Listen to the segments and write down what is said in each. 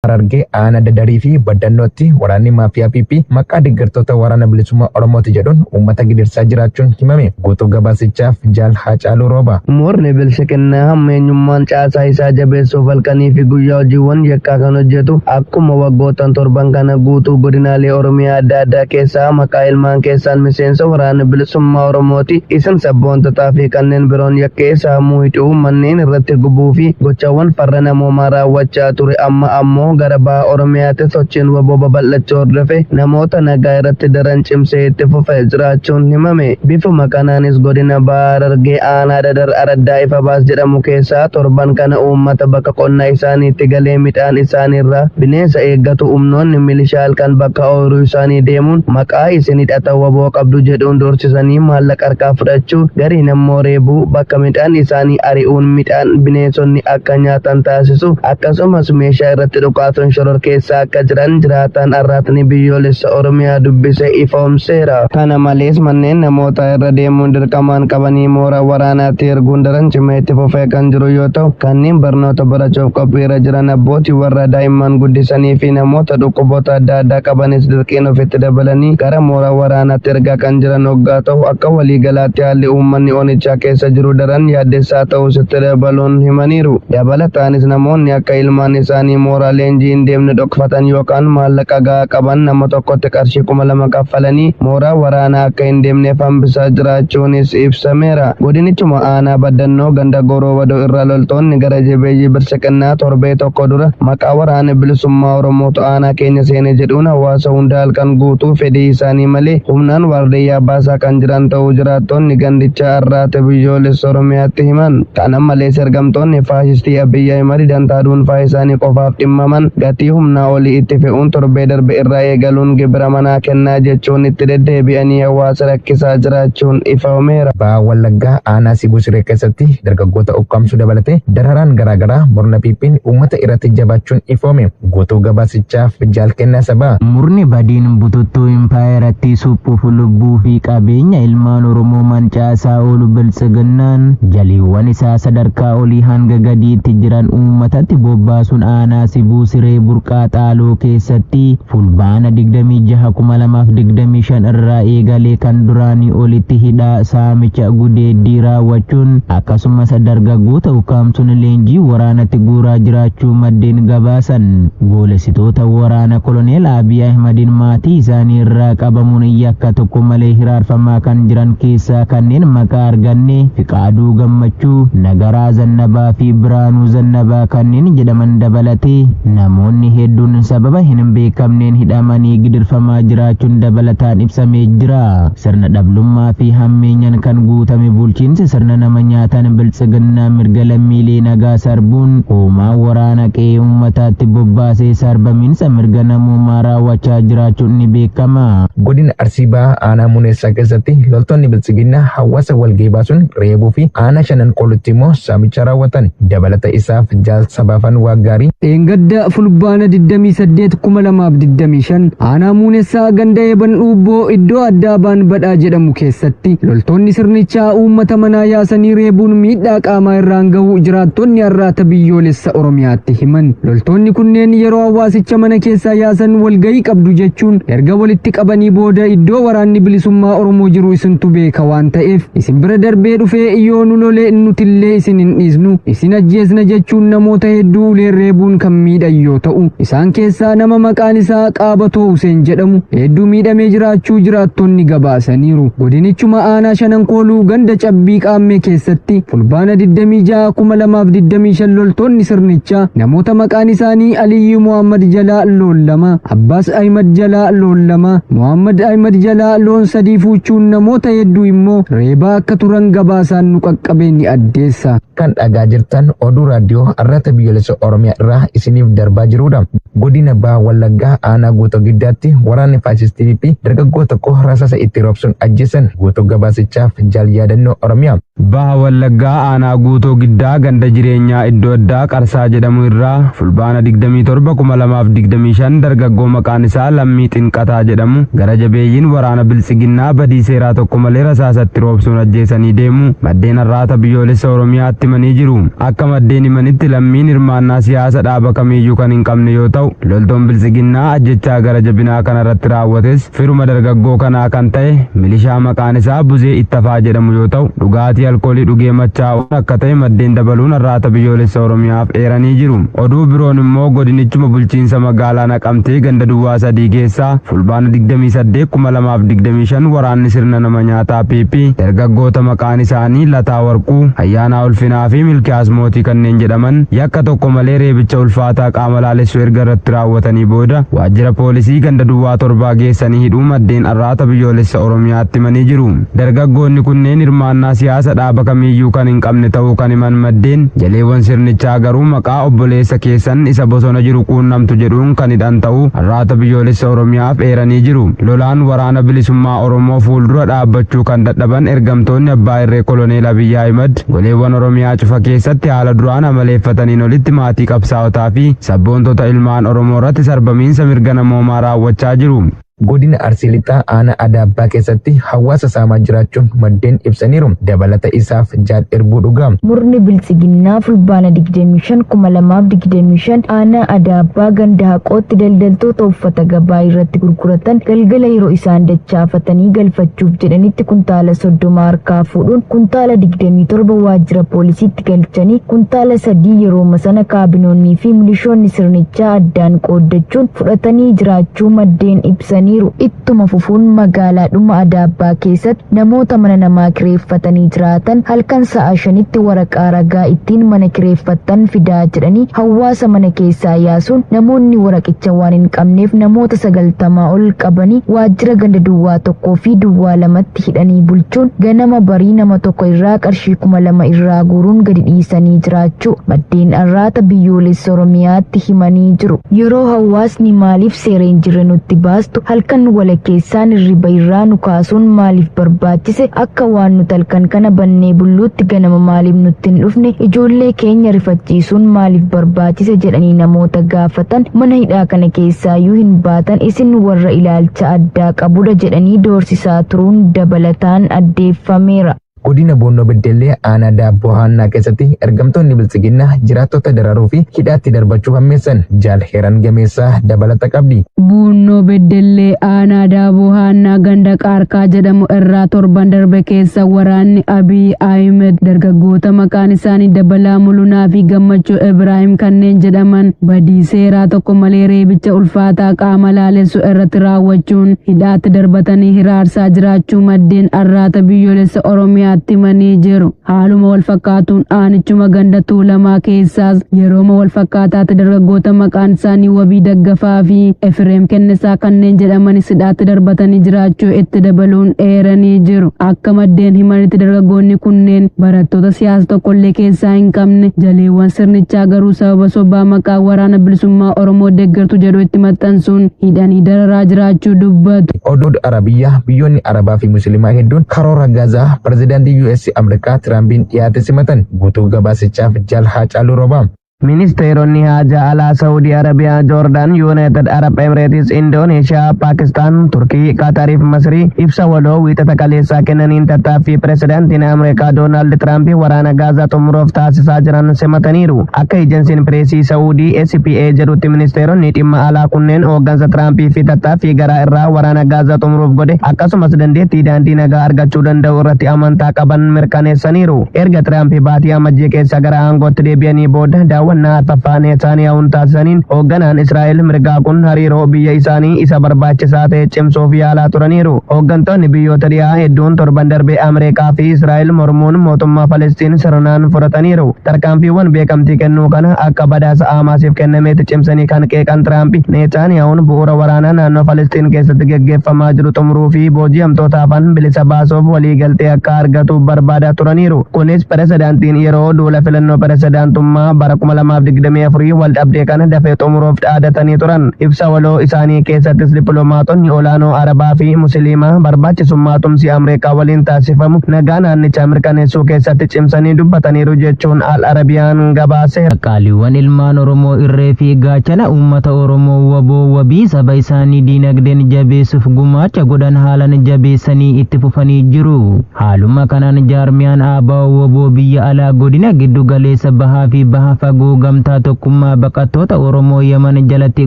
Harargee aanaa Dadarii fi Baddannootti waraanni maafiyaa PP maqaa deeggartoota Waraana Bilisummaa Oromooti jedhuun uummata gidirsaa jiraachuun himame. Guutuu gabaasichaaf Jaal Haacaaluu Rooba. Murni Bilxiginnaa hammeenyummaan caasaa isaa jabeessuuf halkanii fi guyyaa hojiiwwan yakkaa kan hojjetu akkuma waggoottan torban kana guutuu godinaalee Oromiyaa adda addaa keessaa maqaa ilmaan keessaan miseensa Waraana Bilisummaa Oromooti isin sabboontotaa fi kanneen biroon yakkee saamuu, hidhuu, manneen irratti gubuu fi gochawwan farra namoomaa raawwachaa ture amma ammoo gara baha Oromiyaatti sochiin wbo babal'achuu hordofe namoota nagaa irratti daran cimsee itti fufe jiraachuun himame. Bifuma kanaanis godina Baha Harargee aanaa Dadar araddaa Ifabaas jedhamu keessaa torban kana uummata bakka qonna isaaniitti galee midhaan isaaniirraa bineensa eeggatu humnoonni milishaa halkan bakka ooyruu isaanii deemuun maqaa isin hidhata wbo qabdu jedhuun doorsisanii maallaqa harkaa fudhachuu, gariin ammoo reebuu, bakka midhaan isaanii ari'uun midhaan bineensonni akka nyaatan taasisu, akkasumas meeshaa irratti dhukaasuun shororkeessaa akka jiran jiraataan Arraatni Biyyoolessa Oromiyaa dubbise ifoomseera. Kana malees manneen namootaa irra deemuun dirqamaan qabanii mooraa waraanaatti erguun daran cimee itti fufee kan jiru yoo ta'u, kanneen barnoota barachuuf qophiirra jiran, abbootii warraa daa'imman guddisanii fi namoota dhukkuboota adda addaa qabanis dirqiin ofitti dabalanii gara mooraa waraanaatti ergaa kan jiran oggaa ta'u, akka waliigalaatti haalli uummanni onichaa keessa jiru daran yaaddessaa ta'uus itti dabaluun himaniiru. Dabalataanis namoonni akka ilmaan isaanii mooraa leenjii hin deemne dhokfatan yookaan maallaqa gahaa qaban nama tokkotti qarshii 2000 kaffalanii mooraa waraanaa akka hin deemneef hambisaa jiraachuunis ibsameera. Godinichuma aanaa Baddannoo ganda Gooroo Wadoo irraa loltoonni gara jabeeyyii Biltsiqinnaa torbee tokko dura maqaa Waraana Bilisummaa Oromootu aanaa keenya seene jedhuun hawaasa hunda halkan guutuu fedhii isaanii malee humnaan waardiyyaa baasaa kan jiran ta'uu jiraattonni gandichaa Arraata Biyyoolessa Oromiyaatti himan. Kana malees ergamtoonni faashistii Abiy Ahimed dantaa dhuunfaa isaanii qofaaf dhimmaman gatii humnaa olii itti fe'uun torbee darbe irraa eegaluun gibira manaa kennaa jechuun itti deddeebi'anii hawaasa rakkisaa jiraachuun ifoomeera. Baha Wallaggaa aanaa Sibuu Siree keessatti dargaggoota ukkaamsuu dabalatee dararaan garaa garaa murna PPn uummata irratti jabaachuun ifoome. Guutuu gabaasichaaf Jaal Kennaa Sabaa. Murni badiin bututtuu impaayerattii suphuuf lubbuu fi qabeenya ilmaan Oromoo mancaasaa oolu Biltsiginnaan jaleewwan isaa sadarkaa olii hanga gadiitti jiran uummatatti bobbaasuun aanaa Sibuu Siree Burqaa Xaaloo keessatti Fulbaana 26,2025 irraa eegalee kan duraanii olitti hidhaa, saamicha, gudeeddii raawwachuun akkasumas dargaggoota ukkaamsuun leenjii waraanatti guuraa jiraachuu maddeen gabaasan. Goolessitoota waraana Koloneel Abiy Ahimadiin maatii isaanii irraa qabamuun yakka tokko malee hiraarfamaa kan jiran keessaa kanneen maqaa arganne Fiqaaduu Gammachuu, Nagaraa Zannabaa fi Biraanuu Zannabaa kanneen jedhaman dabalatee namoonni hedduun sababa hin beekamneen hidhamanii gidirfamaa jiraachuun dabalataan ibsamee jira. Sirna dhablummaa fi hammeenyan kan guutame bulchiinsi sirna nama nyaataan Biltsiginnaa mirga lammiilee nagaa sarbuun hoomaa waraana qe'ee uummataatti bobbaasee sarbamiinsa mirga namoomaa raawwachaa jiraachuun ni beekama. Godina Arsii Bahaa aanaa Muneessaa keessatti loltoonni Biltsiginnaa hawaasa walgahii baasuun reebuu fi aanaa Shanan Koolutti immoo saamicha raawwatan. Dabalata isaaf Jaal Sabaafan Waaqgaarii. Dheengadda Fulbaana 28, 2025 aanaa Muunessaa ganda Eeban Dhuubboo iddoo addaa Baan Badhaa jedhamu keessatti loltoonni sirnichaa uummata manaa yaasanii reebuun miidhaa qaamaa irraan gahuu jiraattonni Arraata Biyyoolessa Oromiyaatti himan. Loltoonni kunneen yeroo hawaasicha mana keessaa yaasan walgahii qabdu jechuun erga walitti qabanii booda iddoo waraanni bilisummaa Oromoo jiru isintu beeka waan ta'eef isin bira darbee dhufee yoo nu lole nutillee isin hin dhiisnu isin ajjeesna jechuun namoota hedduu uleen reebuun kan miidhan yoo ta'u isaan keessaa nama maqaan isaa Qaabatoo Huseen jedhamu hedduu miidhamee jiraachuu jiraattonni gabaasaniiru. Godinichuma aanaa Shanan Kooluu ganda Cabbii Qaammee keessatti Fulbaana 26, 2025 loltoonni sirnichaa namoota maqaan isaanii Aliyyii Mohaammed jalaa loon 2, Abbaas Ahimad jalaa loon 2, Mohaammed Ahimad jalaa loon 3 fuuchuun namoota hedduu immoo reebaa akka turan gabaasaan nu qaqqabe ni addeessa. Kan dhagaa jirtan oduu raadiyoo Arraata Biyyoolessa Oromiyaa irraa isiniif darbaa jiruudha. Godina Baha Wallaggaa aanaa Guutoo Giddaatti waraanni faashistii PP dargaggoo tokko rasaasa itti roobsuun ajjeesan. Guutuu gabaasichaaf Jaal Yaadannoo Oromiyaa. Baha Wallaggaa aanaa Guutoo Giddaa ganda jireenyaa iddoo addaa Qarsaa jedhamu irraa Fulbaana 27, 2025 dargaggoo maqaan isaa Lammii Xinqataa jedhamu gara jabeeyyiin waraana Biltsiginnaa badii seeraa tokko malee rasaasa itti roobsuun ajjeesanii deemuu maddeen Arraata Biyyoolessa Oromiyaatti himanii jiru. Akka maddeen himanitti Lammiin hirmaannaa siyaasa dhaaba kamiiyyuu kan hin qabne yoo ta'u, ta'u, loltoon Biltsiginnaa ajjechaa gara jabinaa kanarratti raawwates firuma dargaggoo kanaa kan ta'e milishaa maqaan isaa Buzee Ittafaa jedhamu yoo ta'u, dhugaatii alkoolii dhugee machaa'uun akka ta'e maddeen dabaluun Arraata Biyyoolessa Oromiyaaf eeranii jiru. Oduu biroon immoo godinichuma bulchiinsa magaalaa Naqamtee ganda duwwaa 3 keessaa Fulbaana 28, 2025 waraanni sirna nama nyaataa PP dargaggoota maqaan isaanii Lataa Warquu, Ayyaanaa Ulfinaa fi Milkiyaas Mootii kanneen jedhaman yakka tokko malee reebicha ulfaataa qaama laalessu erga irratti raawwatanii booda waajjira poolisii ganda duwwaa 7 geessanii hidhuu maddeen Arraata Biyyoolessa Oromiyaatti himanii jiru. Dargaggoonni kunneen hirmaannaa siyaasa dhaaba kamiiyyuu kan hin qabne ta'uu kan himan maddeen, jaleewwan sirnichaa garuu maqaa obboleessa keessan isa bosona jiru quunnamtu jedhuun kan hidhan ta'uu Arraata Biyyoolessa Oromiyaaf eeranii jiru. Lolaan Waraana Bilisummaa Oromoo fuuldura dhaabbachuu kan dadhaban ergamtoonni abbaa irree Koloneel Abiy Ahimed goleewwan Oromiyaa cufa keessatti haala duraan amaleeffataniin olitti maatii qabsaa'otaa fi sabboontota ilmaan Oromoo irratti sarbamiinsa mirga namoomaa raawwachaa jiru. Godina Arsii Lixaa Aanaa Adaabbaa keessatti hawaasa saamaa jiraachuun maddeen ibsaniiru. Dabalata isaaf Jaal Irbuu Dhugaa. Murni Biltsiginnaa Fulbaana 25, 2025 aanaa Adaabbaa ganda Haqootti daldaltoota uffata gabaa irratti gurguratan galgala yeroo isaan dachaafatanii galfachuuf jedhanitti kuntaala 30 harkaa fuudhuun kuntaala 27 waajjira poolisiitti galchanii kuntaala 3 yerooma sana kaabinoonnii fi milishoonni sirnichaa addaan qooddachuun fudhatanii jiraachuu maddeen ibsaniiru. Ittuma fufuun magaalaadhuma Adaabbaa keessatti namoota mana namaa kireeffatanii jiraatan halkan sa'a 5tti waraqaa ragaa ittiin mana kireeffattan fidaa jedhanii hawaasa mana keessaa yaasuun namoonni waraqicha waan hin qabneef namoota 90 ol qabanii waajjira ganda duwwaa 1 fi duwwaa 2tti hidhanii bulchuun ganama barii nama tokko irraa qarshii 2000 irraa guuruun gadi dhiisanii jiraachuu maddeen Arraata Biyyoolessa Oromiyaatti himanii jiru. Yeroo hawaasni maaliif seera hin jirre nutti baastu, halkan walakkeessaan hirriba irraa nu kaasuun maaliif barbaachise, akka waan nuti halkan kana bannee bulluutti ganama maaliif nutti hin dhufne, ijoollee keenya rifachiisuun maaliif barbaachise jedhanii namoota gaafatan mana hidhaa kana keessaayyuu hin baatan isin warra ilaalcha addaa qabudha jedhanii doorsisaa turuun dabalataan addeeffameera. Godina Buunnoo Beddellee aanaa Daabboo Haannaa keessatti ergamtoonni Biltsiginnaa jiraattota dararuu fi hidhaatti darbachuu hammeessan. Jaal Heeran Gameessaa dabalata qabdi. Buunnoo Beddellee aanaa Daaboo Haannaa ganda Qaarkaa jedhamu irraa torban darbe keessa waraanni Abiy Ahimed dargaggoota maqaan isaanii Dabalaa Mulunaa fi Gammachuu Ibraahim kanneen jedhaman badii seeraa tokko malee reebicha ulfaataa qaama laalessu irratti raawwachuun hidhaatti darbatanii hiraarsaa jiraachuu maddeen Arraata Biyyoolessa Oromiyaatti himanii jiru. Haaluma wal fakkaatuun aanichuma ganda Tuulamaa keessaas yerooma wal fakkaataatti dargaggoota maqaan isaanii Wabii Daggafaa fi Efreem Kennisaa kanneen jedhamanis hidhaatti darbatanii jiraachuu itti dabaluun eeranii jiru. Akka maddeen himanitti dargaggoonni kunneen barattoota siyaasa tokkollee keessaa hin qabne, jaleewwan sirnichaa garuu sababa sobaa maqaa Waraana Bilisummaa Oromoo deeggartu jedhu itti maxxansuun hidhanii dararaa jiraachuu dubbatu. Oduu Arabiyyaa biyyoonni Arabaa fi Musliimaa hedduun karoora Gaazaa pirezidaantii US Ameerikaa Tiraampiin dhiyaate simatan. Guutuu gabaasichaaf Jaal Haacaaluu Roobaa. Ministeeronni haajaa alaa Saawudii Arabiyaa, Joordaan, Yuunaayitid Arab Emireetis, Indooneeshiyaa, Paakistaan, Turkii, Qaatarii fi Masrii ibsa waloo Wiixata kaleessaa kennaniin tattaaffii pirezidaantiin Ameerikaa Doonaald Tiraamp waraana Gaazaa xumuruuf taasisaa jiran simataniiru. Akka ejensiin pireesii Saawudii SPA jedhutti ministeeronni dhimma alaa kunneen hooggansa Tiraampii fi tattaaffii garaa irraa waraana Gaazaa xumuruuf godhe akkasumas dandeettii daandii nagaa argachuu danda'u irratti amantaa qaban mirkaneessaniiru. Erga Tiraamp baatii Amajjii keessa gara aangootti deebi'anii booda daawwannaa arfaffaa Neetaaniyahuun taasisaniin hoogganaan Israa'el mirgaa kun hariiroo biyya isaanii isa barbaachisaa ta'e cimsuuf yaalaa turaniiru. Hooggantoonni biyyoota dhiyaa hedduun torban darbe Ameerikaa fi Israa'el mormuun mootummaa Palestiin sirnaan fudhataniiru. Tarkaanfiiwwan beekamtii kennuu kana akka badhaasa Haamaasiif kennameetti cimsanii kan qeeqan Tiraamp, Neetaaniyahuun bu'uura waraanaa naannoo Palestiin keessatti geggeeffamaa jiru xumuruu fi booji'amtoota hafan bilisa baasuuf waliigaltee akka argatu barbaadaa turaniiru. Kunis pirezidaantiin yeroo duula filannoo pirezidaantummaa bara 2024 wal dhabdee kana dafee xumuruuf dhaadatanii turan. Ibsa waloo isaanii keessattis dippiloomaatonni olaanoo Arabaa fi Musliimaa barbaachisummaa tumsi Ameerikaa waliin taasifamu nagaa naannichaa mirkaneessuu keessatti cimsanii dubbataniiru jechuun Al Arabiyaan gabaaseera. Qaqqaaliiwwan ilmaan Oromoo irree fi gaachana uummata Oromoo wbo wabii saba isaanii diinagdeen jabeessuuf gumaacha godhan haalan jabeessanii itti fufanii jiru. Haaluma kanaan jaarmiyaan ABO-wbo biyya alaa godina giddu galeessa bahaa fi baha fagoo Woboo Gamtaa Tokkummaa Baqattoota Oromoo Yaman jalatti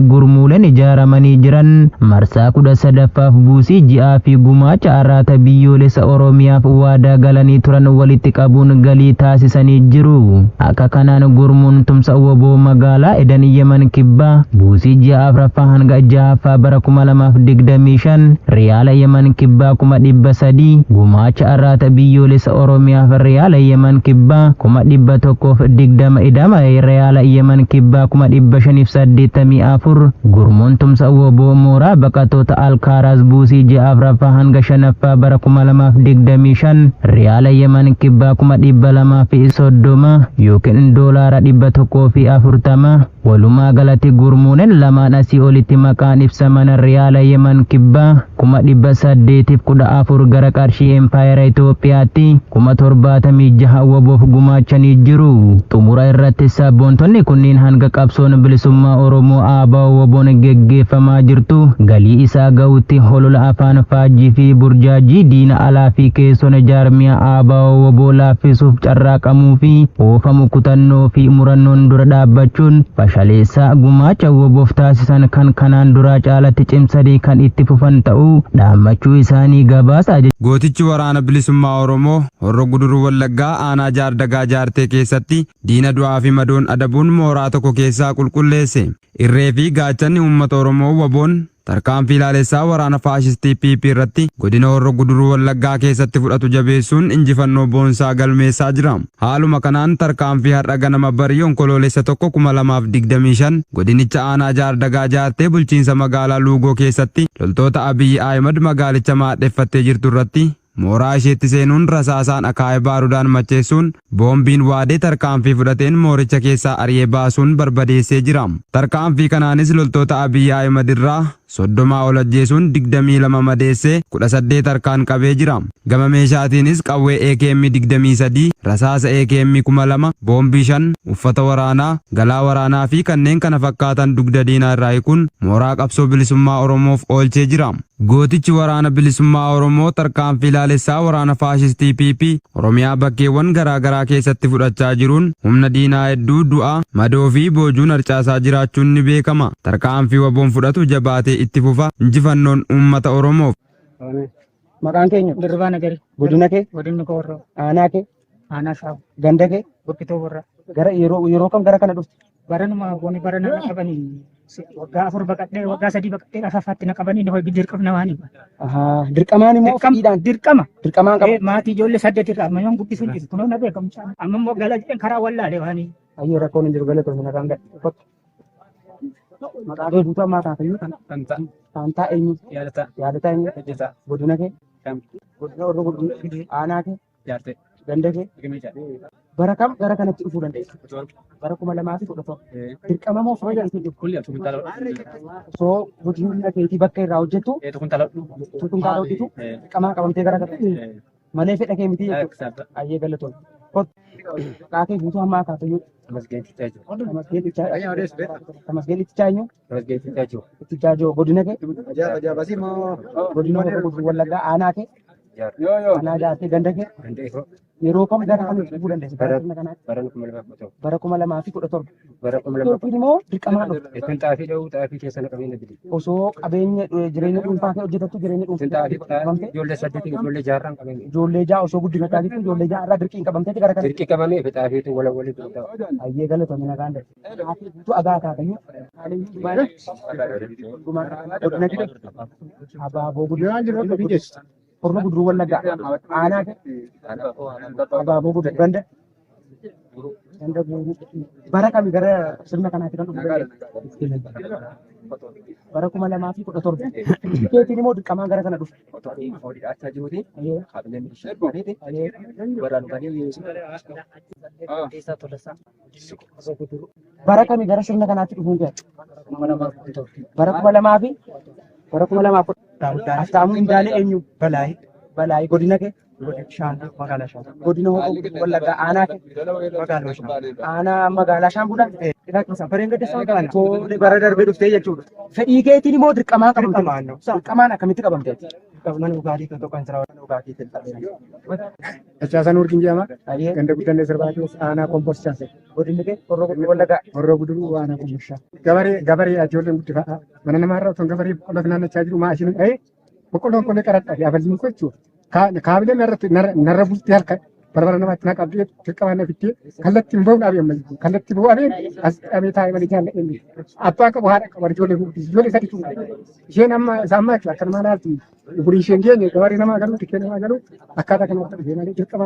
gurmuuleen ijaaramanii jiran marsaa 13ffaaf buusii ji'aa fi gumaacha Arraata Biyyoolessa Oromiyaaf waadaa galanii turan walitti qabuun galii taasisanii jiru. Akka kanaan gurmuun tumsa Woboo magaalaa Edan Yaman Kibbaa buusii ji'a 4ffaa hanga 6ffaa bara 2025 Riyaala Yaman Kibbaa 300,000, gumaacha Arraata Biyyoolessa Oromiyaaf Riyaala Yaman Kibbaa 120,000 idama Riyaala Yaman Kibbaa 584,000, gurmuun tumsa Woboo mooraa baqattoota Alkaaraaz buusii ji'a 4ffaa hanga 5ffaa bara 2025 Riyaala Yaman Kibbaa 230,000 yookiin doolaara 140. Walumaa galatti gurmuuleen lamaan asii olitti maqaan ibsaman Riyaala Yaman Kibbaa 814,000 gara qarshii Empaayera Itoophiyaatti 76,000 Woboof gumaachanii jiru. Xumura irratti sabboontonni kunniin hanga qabsoon bilisummaa Oromoo ABO Woboon geggeeffamaa jirtu galii isaa ga'utti holola afaan faajjii fi burjaajii diina alaa fi keessoon jaarmiyaa ABO Woboo laaffisuuf carraaqamuu fi oofamu kutannoo fi murannoon dura dhaabbachuun fashaleessaa gumaacha Woboof taasisan kan kanaan duraa caalatti cimsanii kan itti fufan ta'uu dhaammachuu isaanii gabaasa. Gootichi Waraana Bilisummaa Oromoo Horro Guduruu Wallaggaa Aanaa Jaardagaa Jaartee keessatti diina du'aa fi madoon adabuun mooraa tokko keessaa qulqulleesse. Irree fi gaachanni uummata Oromoo Waboon tarkaanfii laalessaa waraana faashistii PP irratti godina Horro Guduruu Wallaggaa keessatti fudhatu jabeessuun injifannoo boonsaa galmeessaa jira. Haaluma kanaan tarkaanfii har'a ganama barii Onkoloolessa 1, 2025 godinicha aanaa Jaardagaa Jaartee bulchiinsa magaalaa Luugoo keessatti loltoota Abiy Ahimed magaalicha maadheffattee jirtu irratti mooraa isheetti seenuun rasaasaan akaa'ee baarudaan macheessuun boombiin waadee tarkaanfii fudhateen mooricha keessaa ari'ee baasuun barbadeessee jira. Tarkaanfii kanaanis loltoota Abiy Ahimed irraa 30 ol ajjeesuun 22 madeessee 18 harkaan qabee jira. Gama meeshaatiinis qawwee AKM 23, rasaasa AKM 2000, boombii 5, uffata waraanaa, galaa waraanaa fi kanneen kana fakkaatan dugda diinaa irraa hiikuun mooraa qabsoo bilisummaa Oromoof oolchee jira. Gootichi Waraana Bilisummaa Oromoo tarkaanfii laalessaa waraana faashistii PP Oromiyaa bakkeewwan garaa garaa keessatti fudhachaa jiruun humna diinaa hedduu du'a, madoo fi boojuun harcaasaa jiraachuun ni beekama. Tarkaanfii WBOn fudhatu jabaatee itti fufa. Injifannoon uummata Oromoof! Maqaan keenya? Dirribaa Nagarii. Godina kee? Godinni koo Horroo. Aanaa kee? Aanaa Shaaboo. Ganda kee? Burkitoo Borraa. Gara yeroo yeroo kam gara kana dhufte? Baranuma gooni barana na qabanii waggaa 4 baqadhee waggaa 3 baqadhee afaffaatti na qabanii na hojii dirqamna waan hin. Ahaa, dirqamaan immoo Dirqama. fedhiidhaan. Dirqama. Dirqamaan qaba. Maatii ijoollee 8 irraa amma yoon guddisuun jiru kunoo na beekamu. Amma immoo gala jedheen karaa wallaalee waan. Ayyee rakkoon hin jiru galatoomina nagaan gad. Kottu. Maqaa kee guutuu ammaa kaakayyuu kan Taantaa eenyu? Yaadataa. Yaadataa eenyu? Hojjetaa. Godina kee? Shaambuu. Godina Horroo Guduruu. Aanaa kee? Jaartee. Ganda kee? Riqicha. Bara kam gara kanatti dhufuu dandeessa? 17. Bara 2017. Dirqama moo fedha keetiin dhufte? Kulli atu kuntaala. Osoo hojii humna keetii bakka irraa hojjettu Eetu kuntaala dhuftu. utuu kuntaala hojjetu dirqamaa qabamtee gara kana malee fedha kee miti jechuudha. Ayyee galatoon. Kottu. Maqaa kee guutuu hamma akaakayyuu. Tamasgeen Ittichaa jiru. Tamasgeen Ittichaa. Tamasgeen Ittichaa eenyu? Tamasgeen Ittichaa jiru. Ittichaa jiru. Godina kee? Godina Horroo Guduruu Wallaggaa aanaa kee? Aanaa jaartee ganda kee? Ganda ifoo. Yeroo kam gara kana dhufuu dandeesse? Bara sirna kanaatti? Bara 2017. Bara 2017. Bara 2017. Yookiin immoo dirqamaa dhufte. Ittiin xaafii dha'uu xaafii keessa na qabee na bide. Osoo qabeenya jireenya dhuunfaa kee hojjetattu jireenya Ittiin dhuunfaa xaafii qotaa qabamte ijoollee saddeetiin ijoollee jaarraan qabame. ijoollee ja'a osoo guddifataa jirtu ijoollee ja'a irraa dirqiin qabamteeti gara kana. Dirqii qabamee fi xaafiitu wala walii tuutaa. Ayyee galatoomi nagaan darbe. Xaafii guutuu agaa akaakayyuu. Godina kee abaaboo guddaa. Horma Guduruu Wallaggaa aanaa Abaaboo Guduruu ganda ganda guuruu bara kami gara sirna kanaatti kan dhufu danda'e? Bara 2017. Keetiin immoo dirqamaan gara kana dhufe. Bara kami gara sirna kanaatti dhufuun kee? Bara kuma lamaa fi bara 2010. Haftaamuu Indaalee eenyu? Balaayii. Balaayii godina kee? Shaambuu magaalaa Shaambuu. Godina Horroo Guduruu Wallaggaa aanaa kee? Magaalaa Shaambuu. Aanaa magaalaa Shaambuudha? Bareen gadda magaalaa. Tole bara darbee dhuftee jechuudha. Fedhii keetiin immoo dirqamaan qabamte. Dirqamaan. Dirqamaan akkamitti qabamte? Mana dhugaatii tokko kan jira mana dhugaatii Dachaasan Urgiin jedhama. Ganda guddannee sirbaa keessa aanaa kompoostichaa ta'e. Godinni kee Horroo Guduruu Wallaggaa. Horroo Guduruu aanaa kompoostichaa. Gabaree gabaree ijoolleen guddifadha. Mana namaarra otoo gabaree boqqolloo naannachaa jiru maashinii dhahee boqqolloon kun qaradha aballiin koo jechuudha. Kaabilee narratti narra bultii harka barbara namaatti na qabdee dirqama na fittee kallattiin bahu dhaabee amma jiru. Kallattii bahu dhabee as dhabee taa'ee malee jaalladhee miti. Abbaa qabu haadha qabu ijoollee guddisi ijoollee sadiitu isheen amma isa ammaa jechuudha akkanumaa laalti. Umurii isheen geenye gabaree namaa galuu tikkee namaa galuu akkaataa kanatti dhufee malee dirqama.